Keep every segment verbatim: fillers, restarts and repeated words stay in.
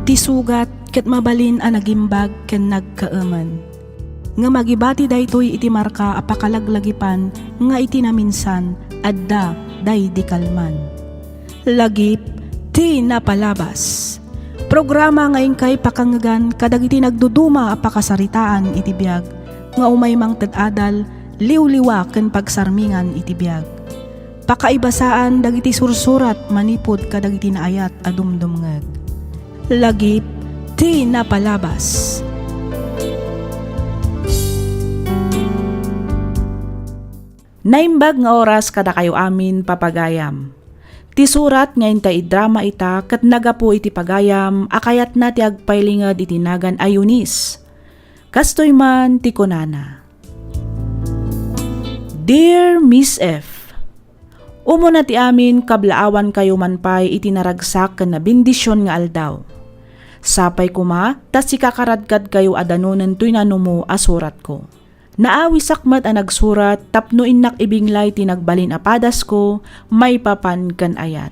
Ti sugat ket mabalin a nagimbag ken nagkaemen. Ngem agibati daytoy iti marka a pakalaglagipan nga iti naminsan, adda daydi kalman. Lagip ti napalabas. Programa nga inkay pakangngegan kadagiti nagduduma a pakasaritaan iti biag nga umay mangted adal, liwliwa ken pagsarmingan iti biag. Pakaibasaan dagiti sursurat manipud kadagiti naayat a dumdumngeg. Lagip ti napalabas. Naimbag nga oras kadakayo amin, papagayam. Ti surat nga intay idrama ita ket nagapu iti pagayam a kayatna ti agpailinged iti nagan a Eunice. Kastoy man ti kunana. Dear Miss F, umuna ti amin, kablaawankayo man pay iti naragsak ken nabendision nga aldaw. Sapay koma ta sikakaradkadkayo a danonen toy nanumo a suratko. Naawisak met a nagsurat tapno innak ibinglay ti nagbalin a padasko maipapan ken ayat.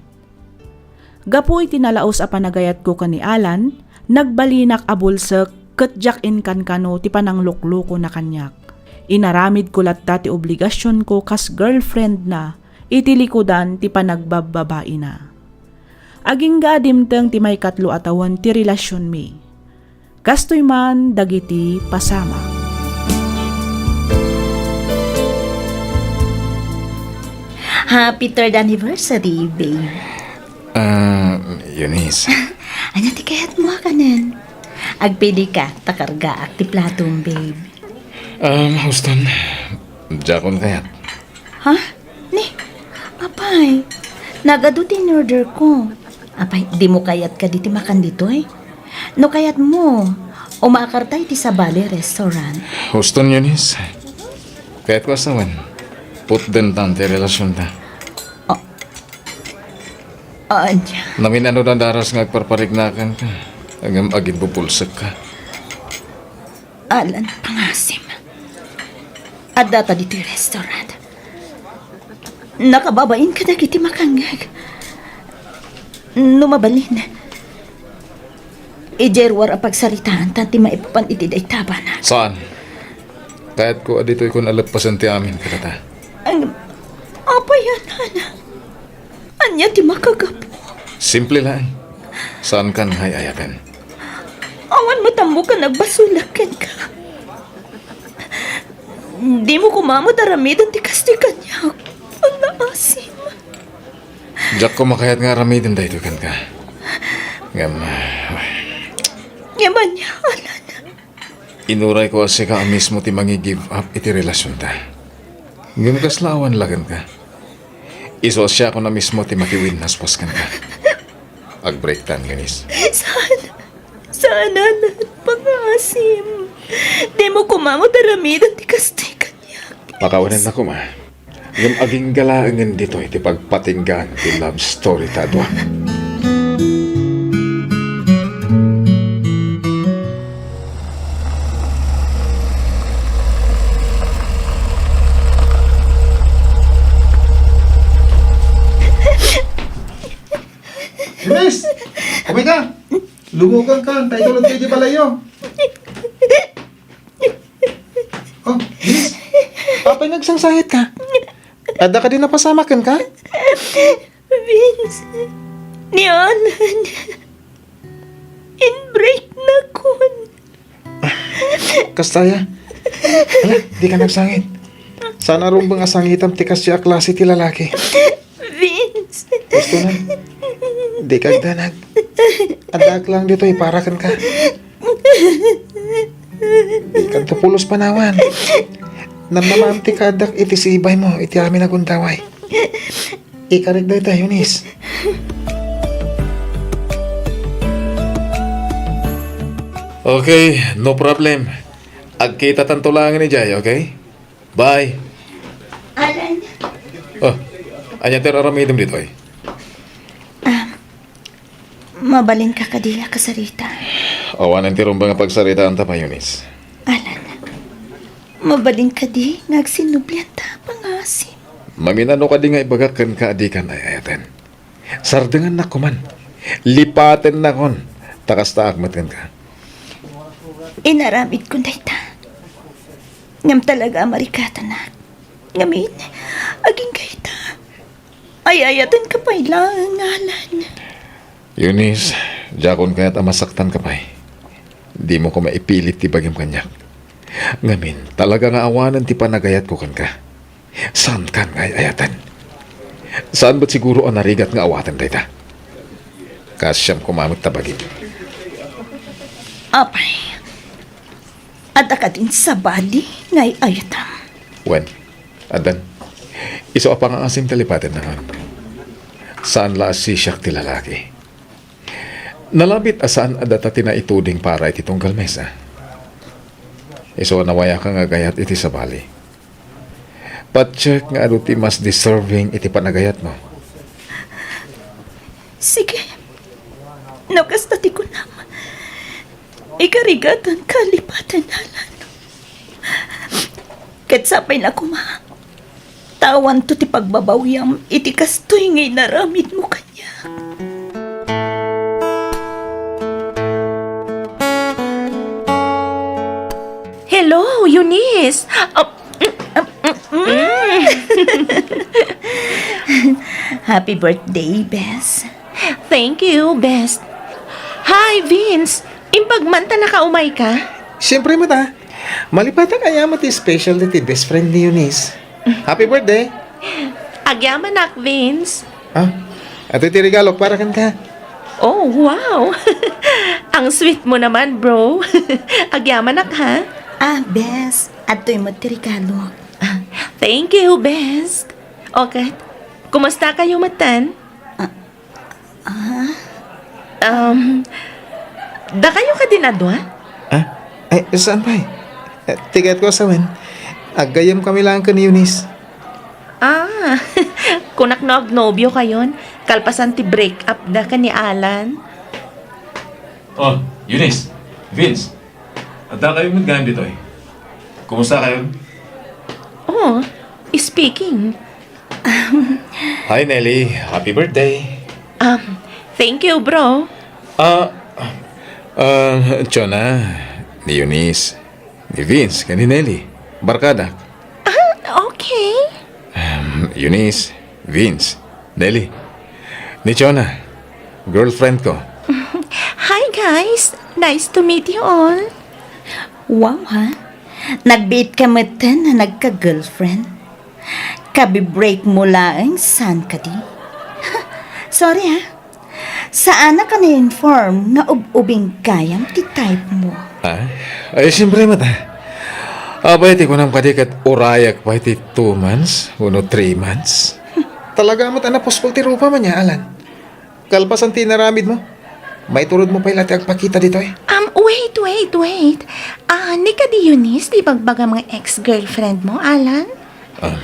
Gapu iti nalaus a panagayatko ken ni Alan, nagbalinak a bulsek ket diak inkankano ti panangluklukona kaniak. Inaramidko latta ti obligasionko kas girlfriendna iti likudan ti panagbabbabaina. Agingga a dimteng ti maikatlo a tawen ti relasionmi. Kastoy man dagiti pasamak. Happy third anniversary, babe. Ah, Eunice. Ania ti kayatmo a kanen? Agpili ka, ta kargaak ti platom, babe. Um, Houston, diakon kayat. Ha? Ni, apay, nagadu ti in-order ko. Apay, dimo kayat kadi ti makan ditoy? No kayatmo, umakarta iti sabali restaurant. Houston, Eunice. Kayatko a sawen, putdentan ti relasionta. Ah. Ania? Namin-ano a daras nga agparpariknakanka, ngem agimbubulsekka. Alan, pangasim. Addata ditoy restaurant. Nakababain kadagiti makangngeg. No mabalin, idiay ruar a pagsaritaantan ti maipapan iti dayta a banag. Saan? Kayatko a ditoykon a leppasen ti amin kadata. Ang, apay, Alan? Ania ti makagapu? Simple laeng. Saankan nga ay-ayaten. Awan met ammok a nagbasolak kenka. Dimo koma met aramiden ti kastoy kaniak. Pangngaasim. Diak koma kayat nga aramiden daytoy kenka. Ngem, ah, Ngem ania, Alan? Inurayko a sika a mismo ti mangi-give up iti relasionta. Ngem kasla awan la kenka. Isu a siakon a mismo ti makiwinnaswas kenka. Agbreaktan, Eunice. Saan? Saan, Alan? Pangngaasim. Dimo koma met aramiden ti kastoy kaniak. Pakawanennak koma. Ngem agingga laengen ditoy ti pagpatinggaan ti love story ta a dua. Miss! Umay ka! Lumugang ka! Tayo tulad kayo di balayo! Oh, Miss! Apay nagsangsangit ka? Adda kadi napasamaken ka? Vince, ni Alan, in-break nakon. Kasta aya? Ala, di ka nagsangit. Saan a rumbeng a sangitam ti kasdi a klase ti lalaki. Vince. Gusto na. Di ka agdanag. Addaak lang ditoy para kenka. Di ka agtupulos panawan. Namnamaam ti kaaddak iti sibaymo iti amin a gundaway. Ikarik dayta, Eunice. Okay, no problem. Agkitatanto laengen idiay, okay? Bye. Alan. Oh, ania ti aramidem ditoy? Ah, mabalinka kadi a kasarita? Awanen ti rumbeng a pagsaritaanta pay, Eunice. Alan, mabalin kadi nga agsinnublianta, pangngaasim? Maminano kadi nga ibagak kenka a dikan ay-ayaten? Sardengannak koman. Lipatennakon. Ta kastaak met kenka. Inaramidkon dayta. Ngem talaga a marikatanak. Ngamin, agingga ita. Ay-ayatenka pay laeng, Alan. Eunice, diakon kayat a masaktanka pay. Dimo koma ipilit ti bagim kaniak. Ngamin, talaga nga awanen ti panagayatko kenka. Saankan nga ay-ayaten. Saan met siguro a narigat nga awaten dayta? Kaasiam koma met ta bagim. Apay, adda kadin sabali nga ay-ayatam? Wen, addan. Isu a pangngaasim ta lipatenna ngarud. Saan la a sisiak ti lalaki. Nalabit a saan a data ti naituding para iti tunggal mesa. Isu a nawayaka nga agayat iti sabali. Patiek nga adu ti mas deserving iti panagayatmo. Sige. No kasta ti kunam, ikarigatanka lipaten, Alan. Ket sapay la koma, ta awanto ti pagbabawiam iti kastoy nga inaramidmo kaniak. Hello, Eunice! Ah, mm, mm, mm, mm. Happy birthday, Bes. Thank you, Bes. Hi, Vince! Imbag man ta nakaumayka? Siyempre met a. Malipatak a met ti special day ti best friend ni Eunice. Happy birthday! Agyamanak, Vince. Ah, adtoy ti regalok para kenka. Oh, wow! Ang sweet mo naman, bro. Agyamanak, ha? Ah, Bes, adtoy met ti regalok. Thank you, Bes. Okay, kumusta kayo, matan? Ah, Ah? Um, dakayo kadin a dua? Ah? Ay, saan pay? Eh, ti kayatko a sawen, aggayyemkami laeng ken ni Eunice. Ah, kunak no agnobio kayon, kalpasan ti break up da ken ni Alan. Oh, Eunice, Vince, adda kayo met gayam ditoy. Kumusta kayo? Oh, speaking. Hi, Nelly. Happy birthday. Um, thank you, bro. Ah, ah, Chona, ni Eunice, ni Vince, ken ni Nelly. Barkadak. Ah, okay. Um, Eunice, Vince, Nelly, ni Chona, girlfriend ko. Hi, guys. Nice to meet you all. Wow, ha? Nagbiit ka metten a nagka-girlfriend? Kabi-break mo laeng, saan kadi? Sorry, ha? Saanak a na-inform nga ub-ubing gayam ti type mo. Ah? Ay, siyempre met, ah. Apay, ti kunam kadi ket urayak pay ti two months wenno three months? Talaga met a napuspol ti rupa man ya, Alan. Kalpasan ti inaramid mo, maiturod mo pay la ti agpakita ditoy. Um, wait, wait, wait. Ah, ni kadi Eunice ti ibagbagam nga ex-girlfriend mo, Alan? Ah.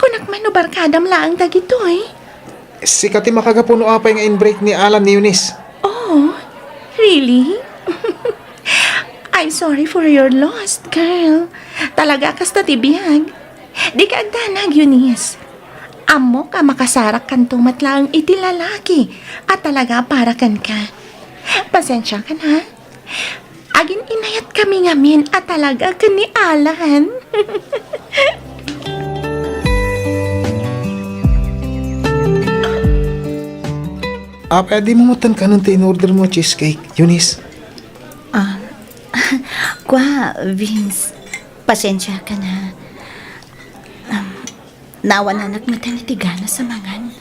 Kunak man no barkadam laeng dagitoy. Sika ti makagapu no apay nga in-break ni Alan ni Eunice. Oh, really? I'm sorry for your loss, girl. Talaga kasta ti biag. Di ka agdanag, Eunice. Ammok a makasarakkanto met laeng iti lalaki a talaga a para kenka. Pasensiakan, ha? Agin-inayatkami ngamin a talaga ken ni Alan. Apay a dimo metten kanen ti in-order mo a cheesecake, Eunice? Ah, kua, Vince. Pasensiakan, ha. Um, naawananak metten iti ganas a mangan.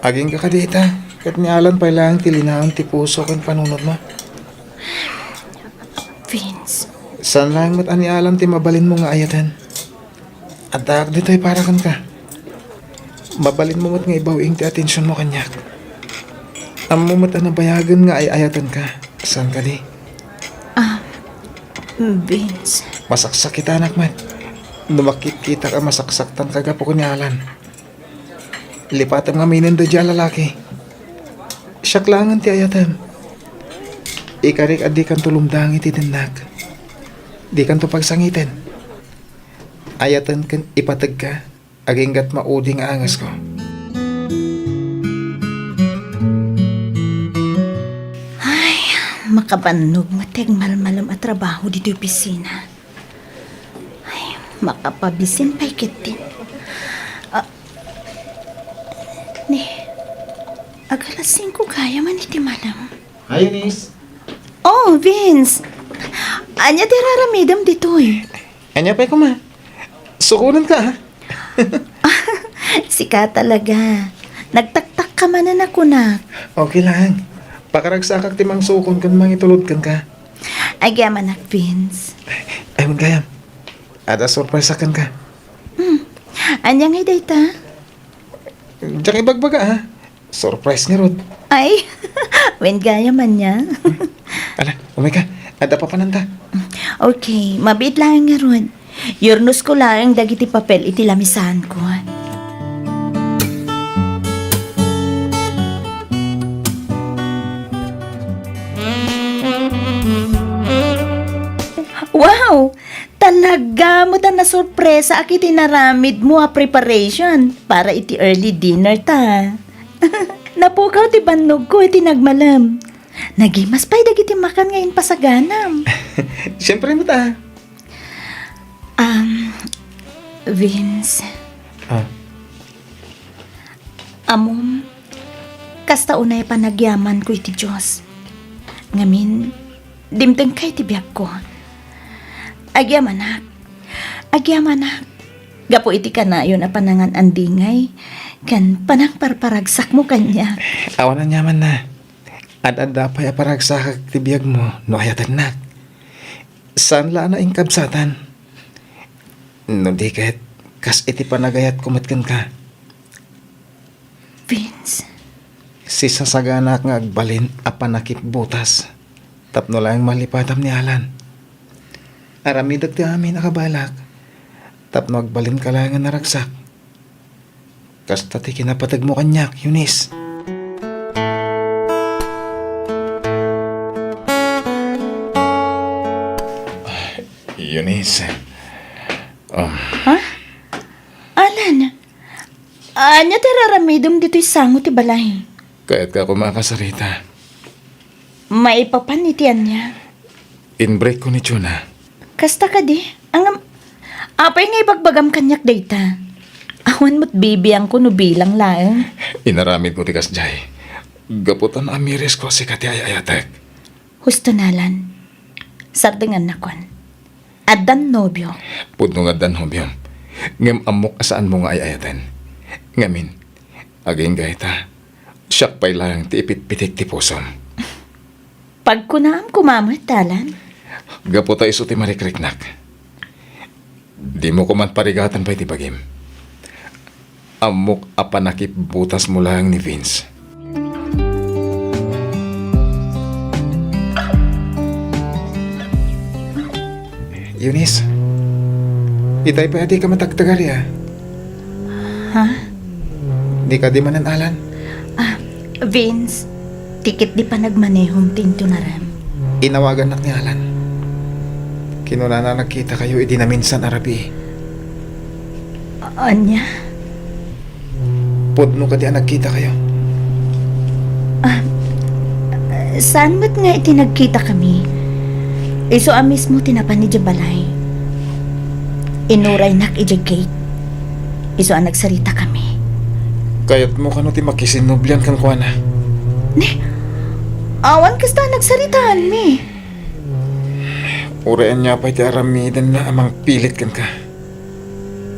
Agingga kadi ita, ket ni Alan pay laeng ti linaon ti puso ken panunotmo. Vince. Saan laeng met a ni Alan ti mabalinmo nga ayaten. Addaak ditoy para kenka. Mabalinmo met nga ibaw-ing ti atensionmo kaniak. Ammom met a nabayagen nga ay-ayatenka. Saan kadi? Ah, Vince. Masaksakitanak met no makitkitak a masaksaktanka gapu ken ni Alan. Lipatem ngaminen daydiay a lalaki. Siak laengen ti ayatem. Ikarik a dikanto lumdang iti dennak. Dikanto pagsangiten. Ayaten ken ipategka, aginggat maudi nga angesko. Ay, Kabannog met ti agmalmalem a trabaho ditoy opisina. Ay, makapabisin pay ketdin. Ah, ni, agalas singko gayam man iti malem. Hi, Eunice. Oh, Vince. Ania ti raramidem ditoy? Ania pay koma? Sukonenka, ha? Sika talaga. Nagtaktakka manen a kunak. Okay lang. Pakaragsakak ti mangsukon ken mangitulod kenka. Agyamanak, Vince. Ay, wen gayam. Adda surprise-ak kenka. Hmm. Ania ngay dayta? Diak ibagbaga, ha? Surprise ngarud. Ay, wen gayam ania. Ala, umayka. Adda papananta. Okay, mabiit laeng ngarud. Yurnosko laeng dagiti papel iti lamisaanko. Wow! Talaga met a nasurpresaak iti naramidmo a preparation para iti early dinner ta. Napukaw ti bannogko iti nagmalem. Nagimas pay dagiti makan nga impasaganam. Siempre met a. Um, Vince. Ah. Ammom, kasta unay a panagyamanko iti Dios. Ngamin, dimtengka iti biagko. Agyamanak. Agyamanak. Gapu iti kanayon a panangan-andingay, ken panangparparagsakmo kaniak. Awan aniamanna. Ad-adda pay a paragsakak ti biagmo no ayatennak. Saan la a nainkabsatan. No di ket, kas iti panagayatko met kenka. Vince. Sisasaganaak nga agbalin a panakipbutas tapno laeng malipatam ni Alan. Aramidek ti amin a kabaelak tapno agbalinka laeng a naragsak. Kasta ti kinapategmo kaniak, Eunice. Eunice. Um. Ha? Alan, ania ti raramidem ditoy sango ti balay? Kayatka koma a kasarita. Maipapan iti ania? In-break ko ni Jonah. Kasta kadi? Ngem, apay nga ibagbagam kaniak dayta? Awan met bibiangko no bilang laeng. Inaramidko ti kasdiay. Gapu ta naamirisko a sika ti ay-ayatek. Husto, Alan. Sardengannakon. Addan nobio. Pudno nga addan nobiom. Ngem ammok a saanmo nga ay-ayaten. Ngamin, agingga ita, siak pay laeng ti ipitpitik ti pusom. Pagkunaam koma met, Alan. Gapu ta isu ti marikriknak. Dimo koman parigatan pay ti bagim. Ammok a panakipbutasmo laeng ni Vince. Eunice, itay pay a dika matagtagar, a? Ha? Dika di manen Alan? Ah, Vince, ti ket di panagmanehom ti intunarem. Inawagannak ni Alan. Kinunana nagkitakayo idi naminsan a rabii. Ania? Pudno kadi a nagkitakayo? Ah, saan met nga iti nagkitakami? Isu a mismo ti napan idiay balay. Inuraynak idiay gate. Isu a nagsaritakami. Kayatmo kano ti makisinnublian kenkuana? Ne, awan kasta a nagsaritaanmi. Uray ania pay ti aramidenna a mangpilit kenka.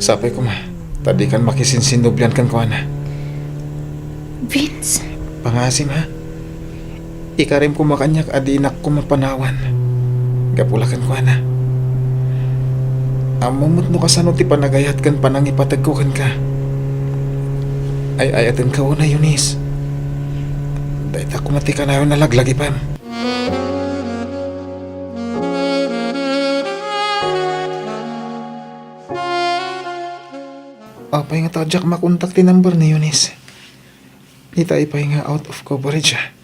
Sapay koma, ta dikan makisinsinnublian kenkuana. Vince. Pangaasim, ha? Ikarim koma kaniak a dinak koma panawan. Gapu la kenkuana. Ammom met no kasano ti panagayat ken panangipategko kenka. Ay-ayatenka unay, Eunice. Dayta koma ti kanayon a laglagipem. Apay nga ta diak makontak ti number ni Eunice? Itay pay nga out of coverage, a.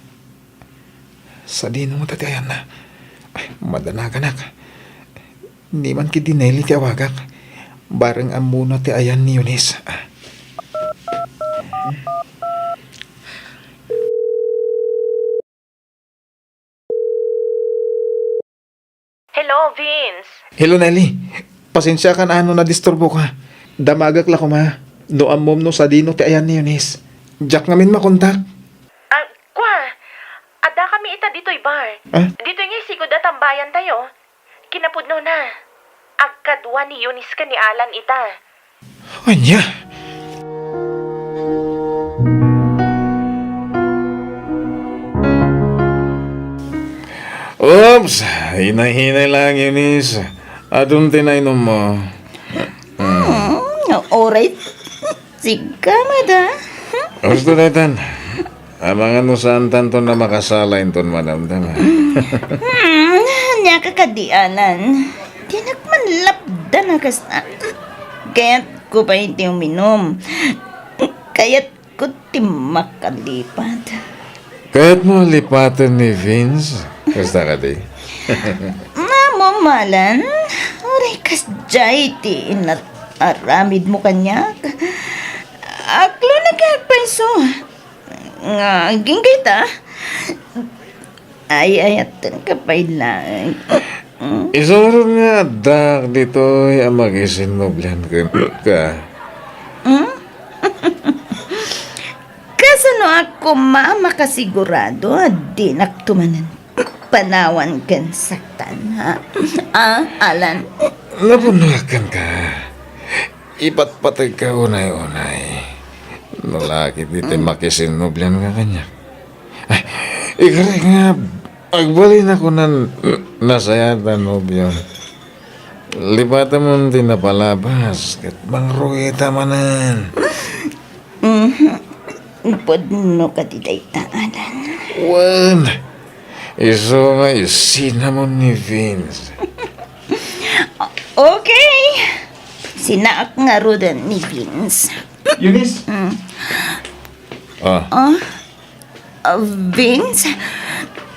Sadino ngata ti ayanna? Ay, madanaganak. Ni man ketdi Nelly ti awagak. Bareng ammona ti ayan ni Eunice, a. Hello, Vince. Hello, Nelly. Pasensiakan a no nadisturboka. Damagek la koma no ammom no sadino ti ayan ni Eunice. Diak ngamin makontak. Ah, kua, adda kami ita ditoy bar. Ah? Ditoy nga isigud a tambayantayo. Kinapudnona, agkadua ni Eunice ken ni Alan ita. Ania? Oops, hinay-hinay lang, Eunice. Adun ti nainom mo. Hmm, alright. Sika, madam. Gusto daytan. Amangan no saantanto a makasala inton madamdama. Hmm, ania ka kadi, Alan. Dinak man lapdan a kasta. Kayatko pay ti uminum. Kayatko ti makalipat. Kayatmo a lipaten ni Vince? Kasta kadi? Ammom, Alan, uray kasdiay ti inaramidmo kaniak. Aklonekak pay isu. Nga agingga ita, ay-ayatenka pay laeng. Isu ngarud nga addaak ditoy a makisinnublian kenka. Hmm? Kasanoak koma a makasigurado a dinakto manen panawan ken saktan, ha? Ah, Alan? Napunoak kenka. Ipatpategka unay-unay. No la ketdi ti makisinnublianka kaniak. Ay, ikarek nga agbalinak kunan nasayaat a nobio. Lipatemon ti napalabas ket mangrugita manen. Mhm. Pudno kadi dayta, Alan? Wen, isu nga isinamon ni Vince. Okay. Sinaak ngaruden ni Vince. Eunice? Mm. Ah. Ah? Ah, Vince?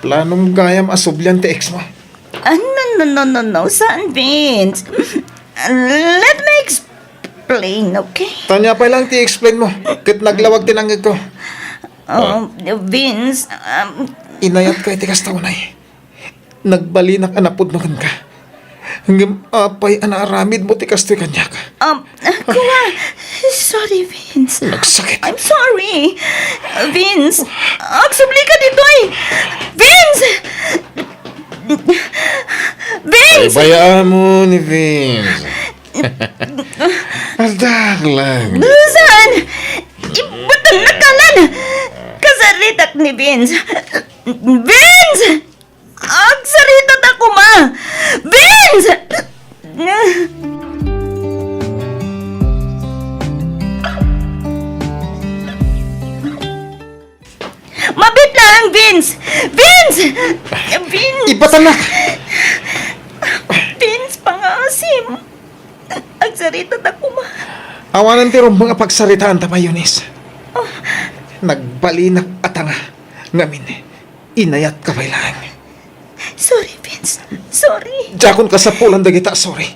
Planom gayam a sublian ti ex mo? Ah, no, no, no, no, no. Saan, Vince? Let me explain, okay? Ania pay laeng ti explain mo? Ket naglawag ti nangngegko. Ah, Vince, um, inayatka iti kasta unay. Nagbalinak a napudno kenka. Ngem apay a naaramidmo ti kastoy kaniak? Um, kua, sorry, Vince. Nagsakit. I'm sorry. Vince, agsublika ditoy. Vince! Vince! Ay, bayaam ni Vince. Addaak lang. Saan? Ibutannak, Alan! Kasaritak ni Vince. Vince! Agsaritada koma! Vince! Mabiit laeng, Vince! Vince! Vince! Ibatannak! Vince, pangaasim! Agsaritada koma. Awanen ti rumbeng a pagsaritaanta pay, Eunice. Oh. Nagbalinak a tanga. Ngamin, inayatka pay laeng. Sorry, Vince. Sorry. Diakon kasapulan dagita a sorry.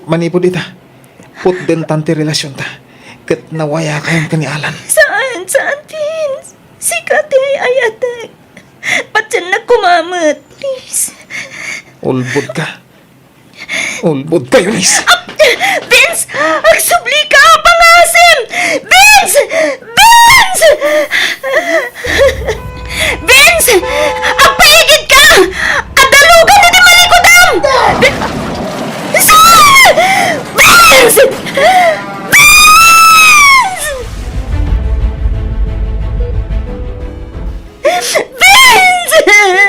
Manipud ita, putdentan ti relasionta ket nawayakayon ken ni Alan. Saan, saan, Vince? Sika ti ay-ayatek. Patiennak koma met, please. Ulbodka. Ulbodka, Eunice. Ah, Vince! Agsublika! Pangaasim! Vince! Vince! Vince! Agpaigitka! Adda lugan iti malikudam! Vince! Vince! Vince!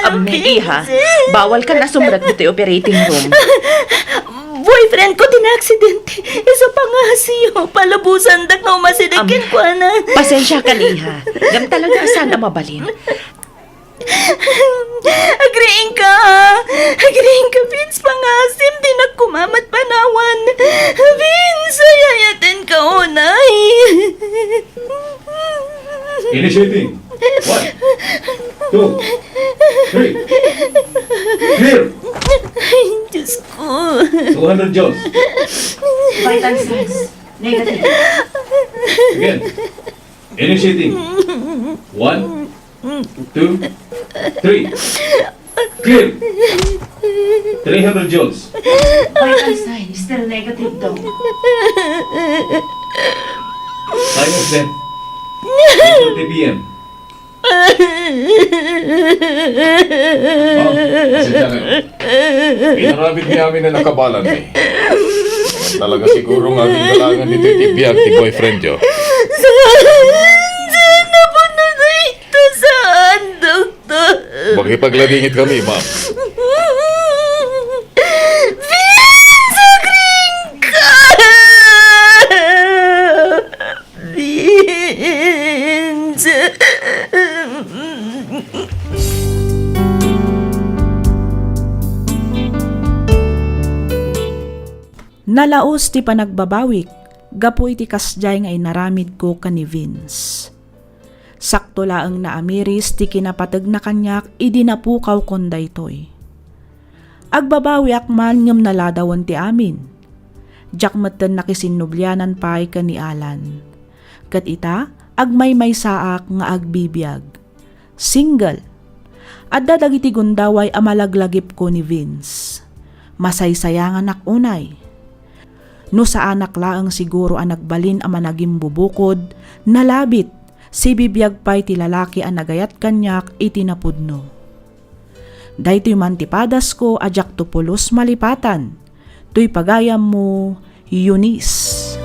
Ammi, iha, bawalkan a sumrek ditoy operating room. Boyfriend ko ti naaksidente. Isu pangaasim, palubosandak nga umasideg kenkuana. Pasensiakan, iha. Ngem talaga a saan a mabalin. Agriingka! Agriingka, Vince, pangaasim, dinak koma met panawan. Vince, ay-ayatenka unay. Initiating. One, two, three. Clear. Ay, Diyos ko. Two hundred joules. Vital signs. Negative. Again. Initiating. One, two, three. Clear. Three hundred joules. Vital signs still negative, Doc. Time of death, eight thirty p m. Oh, pasensya kayo. Inaramid ni amin a nakabalan mi. Talaga siguro nga aginggalangan ditoy ti biag ti boyfriend yo. Saan? Saan na po na ito? Saan, doktor? Makipagladingit kami, ma'am. Vince, agring ka! Vince! Nalaus ti panagbabawik gapu iti kasdiay nga inaramidko ken ni Vince. Sakto laeng naamiris ti kinapategna kaniak idi napukawkon daytoy. Agbabawiak man ngem naladawen ti amin. Diak metten nakisinnublianan pay ken ni Alan. Ket ita, agmaymaysaak nga agbibiag. Single. Adda dagiti gundaway a malaglagipko ni Vince. Masaysayanganak unay. No saanak laeng siguro a nagbalin a managimbubukod, nalabit, sibibiag pay ti lalaki a nagayat kaniak iti napudno. Daytoy man ti padasko a diakto pulos malipatan. Toy pagayammo, Eunice.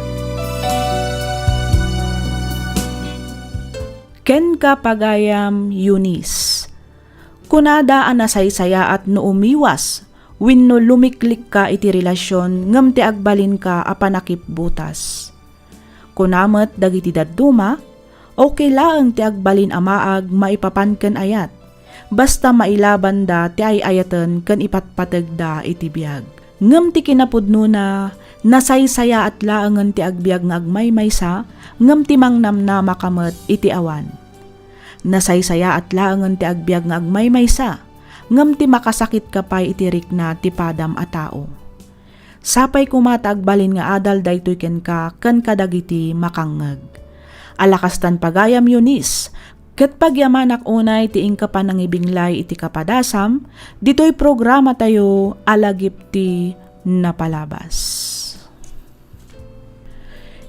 Kenka, pagayam, Eunice. Kunada a nasaysayaat no umiwas wenno lumiklikka iti relasion ngem ti agbalinka a panakipbutas. Kuna met dagiti dadduma, okay laeng ti agbalin a maag maipapan ken ayat, basta mailabanda ti ay-ayaten ken ipatpategda iti biag. Ngem ti kinapudnona, nasaysayaat laengen ti agbiag nga agmaymaysa, ngem ti mangnamnamaka met iti awan. Nasaysayaat laengen ti agbiag nga agmaymaysa, ngem ti makasakitka pay iti rikna ti padam a tao. Sapay koma ta agbalin nga adal daytoy kenka ken kadagiti makangngeg. Ala kastan pagayam, Eunice, ket pagyamanak unay ti inka panangibinglay iti kapadasam ditoy programatayo a Lagip ti Napalabas.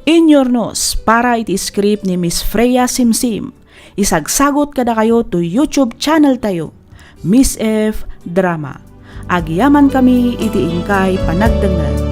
Inyurnos para iti script ni Miss Freya Simsim. Isagsagut kadakayo to YouTube channel tayo, Miss F Drama. Agyamankami iti inkay panagdengngeg.